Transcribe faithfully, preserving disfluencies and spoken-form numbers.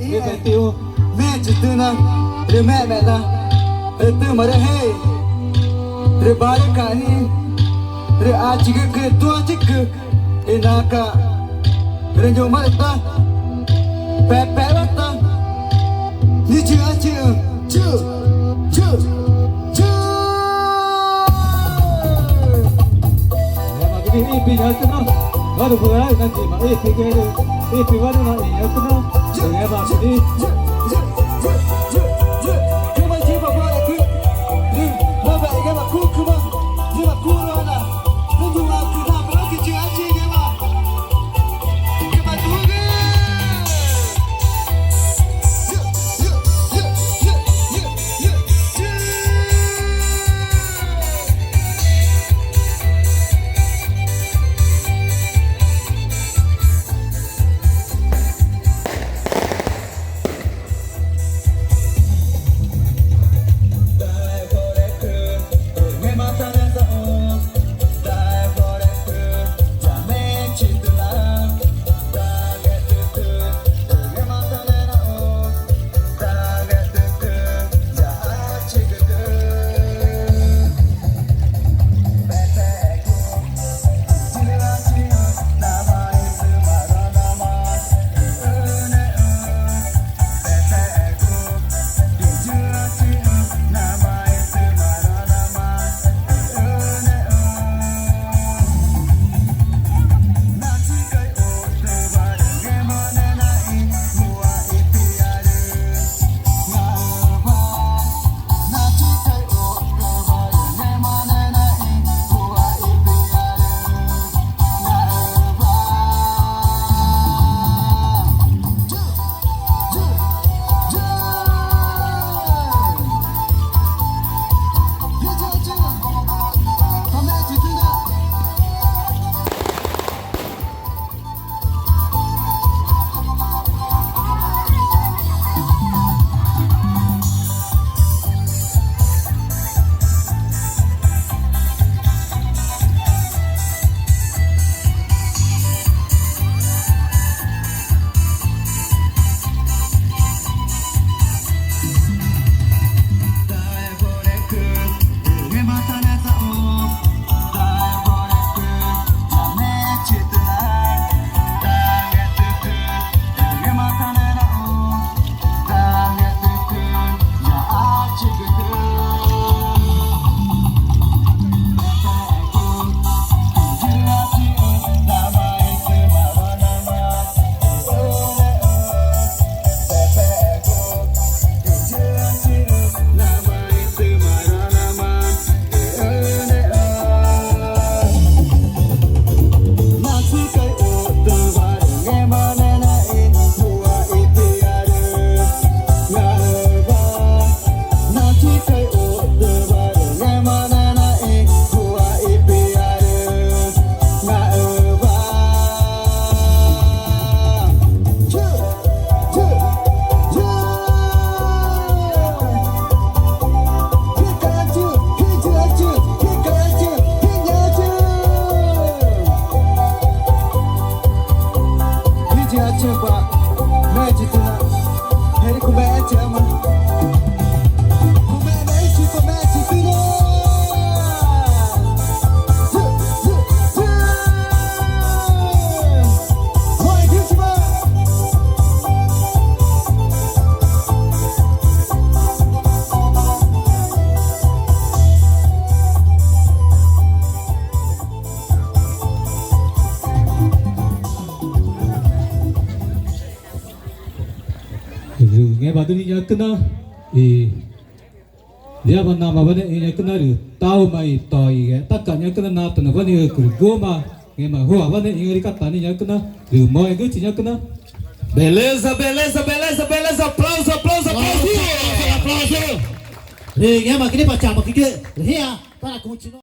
Rü Betty Metchi tüxü̃ na rü mexme̱xna rü tümaarü hei rü Barüca̱x nixĩ rü Achigücü Tua̱xchicü i naca rü ñu̱xma rü ta Pepe̱xwa ta nixĩ yixü̃. Chixü̃, chixü̃, chixü̃, chixü̃. Ngẽmaãcü nixĩ ĩpinacüna, wüxi na yima ĩpigü rü ĩpiwa nixĩ na ĩnacüna, ngẽmaãcü nixĩ. Rü ngẽma düxü̃ nixĩ ñacü na i Rü yáma namawa nixĩ ñacü na rü taxuma i to i ngextaca̱x ñacü na natanüwa nixĩ ãcü rü guxü̃ma ngẽma ãũawa nixĩ ĩxü̃ rü icatü nixĩ ñacü na rü moxẽgüxü̃chi ñacü na. Beleza, beleza, beleza, beleza. Aplauso, aplauso, aplauso. Aplauso, aplauso. Rü ngẽmaãcü nixĩ pa chamacügü rü hĩxã para continuar.